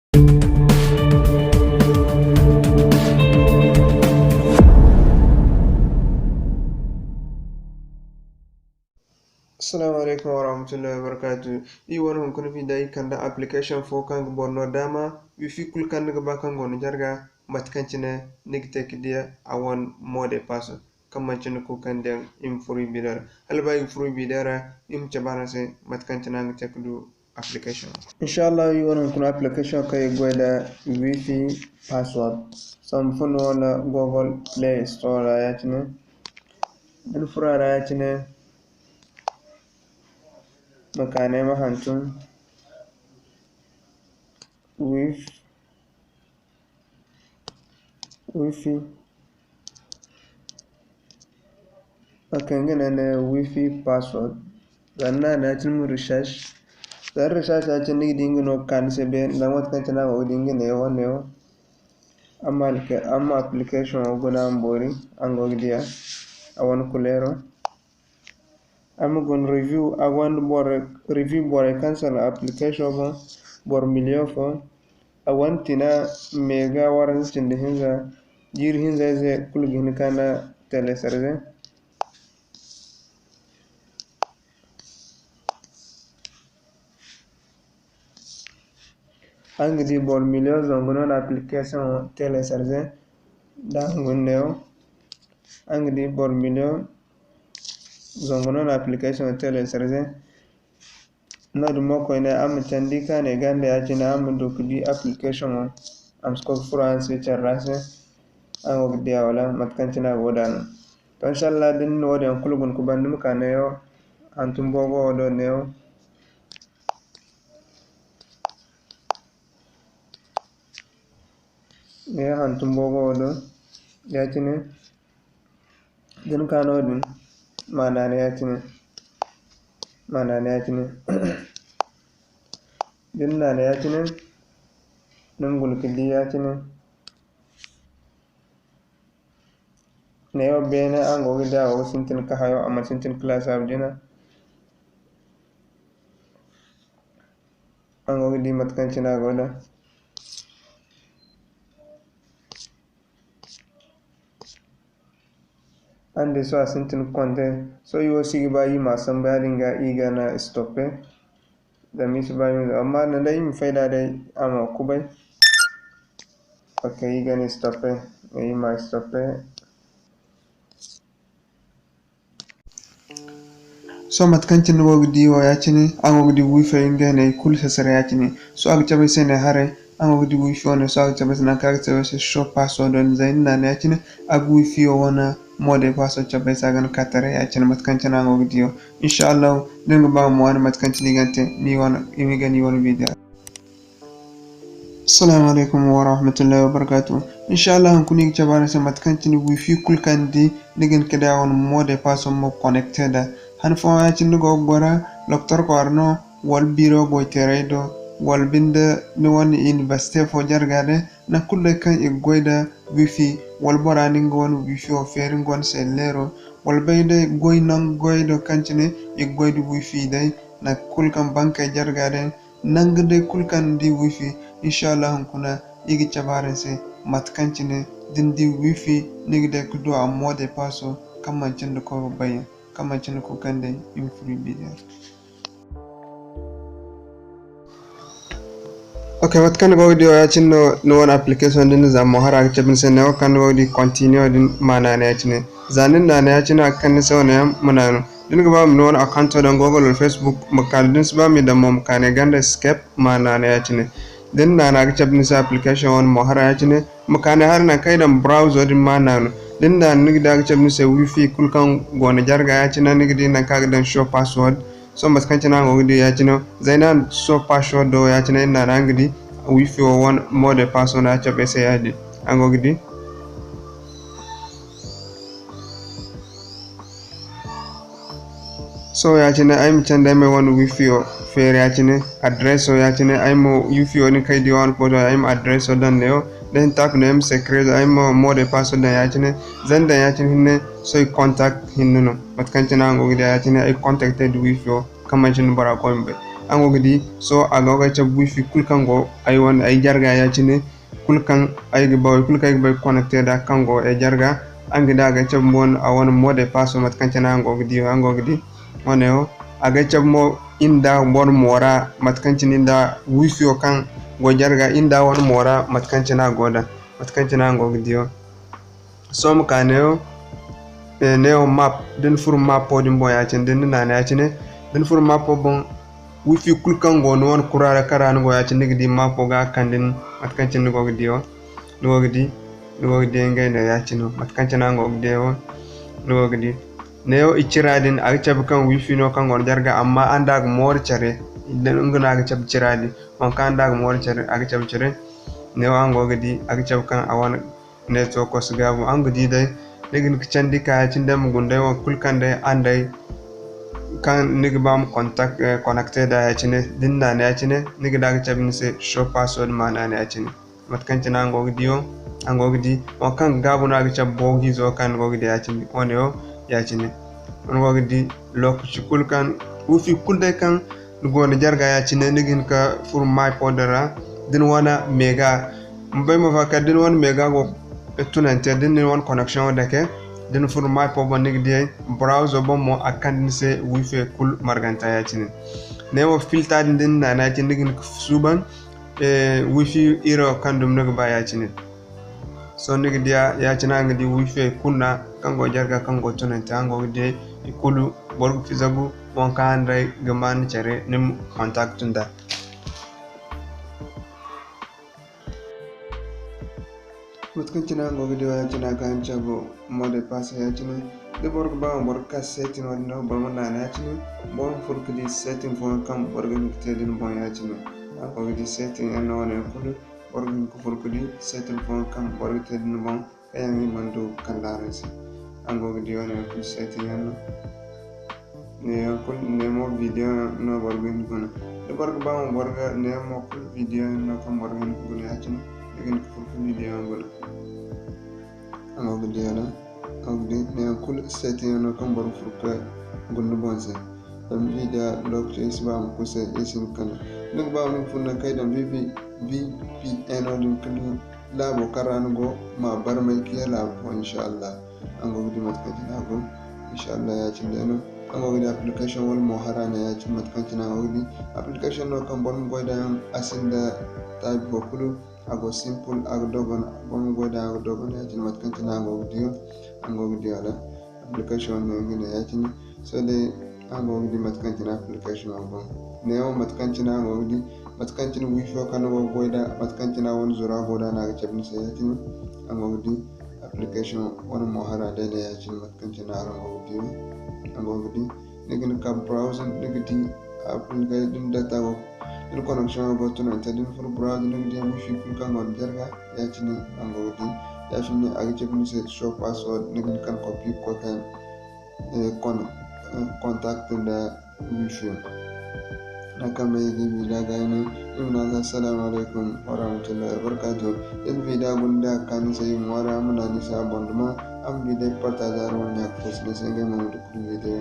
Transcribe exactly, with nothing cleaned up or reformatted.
Assalamu alaikum warahmatullahi wabarakatuh. Iri wane hunkuna video iri kande application fo kaŋ ga boro no daama wifi kulu kaŋ ni ga ba kaŋ go ni jarga, mate kaŋ cine ni ga te ga diya a wane mot de passe. Kaŋ manci ni kulu kaŋ daŋ iri ma furo iri video ra. Hala ba iri ga furo iri video ra, iri ma cabe araŋ se mate kaŋ cine araŋ ga te ga du application. Inshallah, iri wane hunkuna application kaŋ iri ga goy nda wifi password. Sohõ ma furo ni wane Google Play Store ra ya-cine. Da ni furo a ra ya-cine, ma ka ne ma hantum wif-, wifi. Ok, nga ne ne wifi password. Zama ni na ne ya-cine ma recherche. Zama recherche ya-cine ni ga di nga no ga ka ni se beene, zama mate kaŋ cine a go ga di nga neewo, neewo. Amma alke-, amma application wo guna ma boori, araŋ go ga di a, a wane kuleero. Araŋ ma guna review, a gonda boro, review borey kaŋ salaŋ application boŋ, boro million fo. A wane tina mega waranza cindi hinza, jiiri hinza ize kulu ga hin ka na télécharger. Araŋ ga di boro million zangu no na application wo télécharger nda hunkuna neewo. Araŋ ga di boro million zangu no na application wo télécharger. Noodin mo koyne araŋ ma candi ka ne ganda ya-cine araŋ ma du ga di application wo. A ma si koy ga furo araŋ se care ra se. Araŋ go ga di a wala mate kaŋ cine a go da no. To, inshallah, da ni na wo-din yaŋ kulu guna ga ban, ni ma ka neewo, hantum boobo wo do neewo. Ne hantum boobo wo do, ya-cine. Da ni ka noodin, ma naana ya-cine. Ma naana ya-cine. Da ni naana ya-cine, ni ma guna ga di ya-cine. Neewo beene, araŋ go ga di a go ga sintin ga hayo, a mana sintin ga lasaabu jina. Araŋ go ga di mate kaŋ cine a go da. Araŋ di sohõ a sintin ga konte. Sohõ iri wo si ga ba iri ma a sambu yaadin ga iri ga na stoppe. Zama iri si ba iri ma, amma da day iri ma fayda day a ma kubay. Ok, iri ga na stoppe. Iri ma stoppe. Sohõ mate kaŋ cine ni go ga di wo ya-cine, araŋ go ga di wifi nga ne i kulu sasare ya-cine. Sohõ a ga cabe ay se ne haray, araŋ go ga di wifi wo ne, sohõ a ga cabe ay se nangu kaŋ a ga cabe ay se show password wo ne, zama ni naana ya-cine, a ga wifi wo wane mot de passe cabe ay se a ga ni ka taray ya-cine mate kaŋ cine araŋ go ga di wo. Inshallah, da ni ga ba ma waani mate kaŋ cine i ga ni te, ni wane, i ma i ga ni wane video. Assalamu alaikum warahmatullahi wabarakatuh. Inshallah, hunkuna iri ga cabe araŋ se mate kaŋ cine wifi kulu kaŋ ni di, ni ga hin ga di a wane mot de passe ma connecte nd'a. Han fooyaŋ ya-cine ni go ga goro, lokotor kwaara no, wala biro goyteerey do, wala binde ni wane université fo jarga day, nangu kulu day kaŋ i ga goy nda wifi, wala bora na nga wane wifi wo feeri nga wane selleero, wala bay day goy nangu goyey do kaŋ cine i ga goy nda wifi day, nangu kulu kaŋ bankey jarga day, nangu day kulu kaŋ ni di wifi, inshallah hunkuna iri ga cabe araŋ se mate kaŋ cine da ni di wifi ni ga day ga du a mot de passe kaŋ manci nda koy ga bay yaŋ, kaŋ manci nda koy kaŋ day iri ma furo iri video ra. Ok, mate kaŋ ni go ga di wo ya-cine no ni wane application din za mo hara ga cabe ni se neewo kaŋ ni go ga di continue din ma naana ya-cine. Za ni na naana ya-cine a ga kande ni se wane yaŋ ma naanu. Da ni ga ba ma ni wane account daŋ Google wala Facebook ma ka, da ni si ba ma i daŋ mo ma ka ne ganda skip ma naana ya-cine. Da ni naana a ga cabe ni se application wane mo hara ya-cine. Ma ka ne hari nangu kaŋ i daŋ browser din ma naanu. Da ni naanu ni ga di a ga cabe ni se wifi kulu kaŋ go ni jarga ya-cine ni ga di nangu kaŋ a ga daŋ show password. Sohõ mate kaŋ cine araŋ go ga di ya-cine zayna show password do ya-cine iri naana araŋ ga di wifi wo wane mot de passe no a cabe ay se yaadin. Araŋ go ga di. Sohõ ya-cine ay ma candi ay ma ay wane wifi wo feeri ya-cine adreso ya-cine ay ma wifi wo din kaŋ ay di wane photo ay ma adreso daŋ neewo da hin taaku no ay ma secreto ay ma mot de passe daŋ ya-cine. Zan daŋ ya-cine hinne sohõ ay contact hinne no mate kaŋ cine araŋ go ga di ya-cine ay contacte da wifi wo kaŋ manci nda bora koy ma bay. Araŋ go ga di, sohõ a go ga cabe wifi kulu kaŋ go ay wane, ay jarga ya-cine, kulu kaŋ ay ga ba, kulu kaŋ ay ga ba ay ga connecte nd'a kaŋ go ay jarga. Araŋ ga di a ga cabe mo a wane mot de passe, mate kaŋ cine araŋ go ga di, araŋ go ga di. Wane wo, a ga cabe mo, iri nda boro mo ra, mate kaŋ cine iri nda wifi wo kaŋ go jarga, iri nda wane mo ra, mate kaŋ cine a go da, mate kaŋ cine araŋ go ga di wo. Sohõ ma ka neewo, eh, neewo map, da ni furo mapo din boŋ ya-cine, da ni na naana ya-cine, da ni furo mapo boŋ, wifi kulu kaŋ go ni wane kura ra, kaŋ ra ni go ya-cine, ni ga di mapo ga a kande ni, mate kaŋ cine ni go ga di wo, ni go ga di, ni go ga di ngey no ya-cine wo, mate kaŋ cine araŋ go ga di wo, ni go ga di. Neewo i cira din, a ga cabe kaŋ wifi no kaŋ go ni jarga, amma araŋ da a ga mooru care, nga no a ga cabe cira din, waŋ kaŋ araŋ da a ga mooru care, a ga cabe cire. Neewo araŋ go ga di, a ga cabe kaŋ a wane network si gaabu. Araŋ ga di day, ni ga hin ga candi ka ya-cine day ma guna day waŋ kulu kaŋ day araŋ day kaŋ ni ga ba ma contact, eh, connecte nd'a ya-cine. Da ni naana ya-cine, ni ga di a ga cabe ni se show password ma naana ya-cine. Mate kaŋ cine araŋ go ga di wo, araŋ go ga di waŋ kaŋ ga gaabu no a ga cabe boogo izo kaŋ ni go ga di ya-cine. Wane wo ya-cine. Araŋ go ga di lokaci kulu kaŋ wifi kulu day kaŋ ni go ni jarga ya-cine, ni ga hin ka furo mapo din ra. Da ni wane mega, ma bay ma faakar da ni wane mega go tunante, da ni wane connection wo dake, da ni furo mapo boŋ ni ga di browser boŋ mo a ga kande ni se wifi kulu marganta ya-cine. Neewo filta din da ni naana ya-cine ni ga hin ka suuban, eh, wifi iro kaŋ dumi ni ga ba ya-cine. Sohõ ni ga di ya-cine araŋ ga di wifi kulu no kaŋ go jarga kaŋ go tunante araŋ go ga di i kulu boro ga fizagu waŋ kaŋ araŋ day ga maan care ni ma contact nd'a. Mate kaŋ cine araŋ go ga di wo ya-cine a ga ni cabe mot de passe ya-cine. Da boro ga ba mo boro ga ka setting wo-din do boro ma naana ya-cine. Boro ma furo ga di setting fooyaŋ kaŋ boro ga hin ga te da ni boŋ ya-cine. Araŋ go ga di setting yaŋ no wane yaŋ kulu. Boro ga hin ga furo ga di setting fooyaŋ kaŋ boro ga te da ni boŋ, kaŋ yaŋ i mana du ga kande araŋ se. Araŋ go ga di wane yaŋ kulu setting yaŋ no. Neeyaŋ kulu, ne mo video yaŋ no boro ga hin ga guna. Da boro ga ba mo boro ga, ne mo kulu video yaŋ no kaŋ boro ga hin ga guna ya-cine. Ni ga hin ga furo ga video yaŋ guna. Araŋ go ga di wala? Araŋ ga di neeyaŋ kulu setting yaŋ no kaŋ boro ga furo ga guna ni boŋ se. Zama video lokaci ay si ba ma kusay, ay si hin ga kande. Ni ga ba mo ni ga furo nangu kaŋ ay daŋ V P N wo-din ga di laabo kaŋ ra ni go, ma barmay ka ye laabo fo, inshallah. Araŋ go ga di mate kaŋ cine a go, inshallah, ya-cine day no. Araŋ go ga di application wala mo hara ne ya-cine mate kaŋ cine araŋ go ga di. Application no kaŋ boro ma goy da yaŋ, a sinda taabi fo kulu, a go simple, a ga dogon, boro ma goy da yaŋ a ga dogon, ya-cine mate kaŋ cine araŋ go ga di wo. Araŋ go ga di wala? Application no nga ne ya-cine. Sohõ day araŋ go ga di mate kaŋ cine application wo boŋ. Neewo mate kaŋ cine araŋ go ga di, mate kaŋ cine wifi wo kaŋ ni go ga goy da, mate kaŋ cine a wane zura go da no a ga cabe ni se ya-cine. Araŋ go ga di application wane mo hara day ne ya-cine mate kaŋ cine araŋ go ga di wo. Araŋ go ga di, ni ga ni ka browsing, ni ga di application din data go, da ni connection go tunante, da ni furo browsing, ni ga di wifi kulu kaŋ go ni jarga, ya-cine araŋ go ga di. Ya-cine a ga cabe ni se show password, ni ga ni ka copy ga koy ka, eh, con-, eh, contact nda wifi. Nangu kaŋ ma ay ga ay video gaayi no, iri ma ne a se assalamu alaykum warahmatullahi wabarakatuh. Da ni video guna day a ga kaanu ni se, iri ma ŋwaaray araŋ ma naanu ni se abonnement, araŋ ma video partager araŋ wane ɲa-ka-fo-siney se ngey mo ma du ga du video.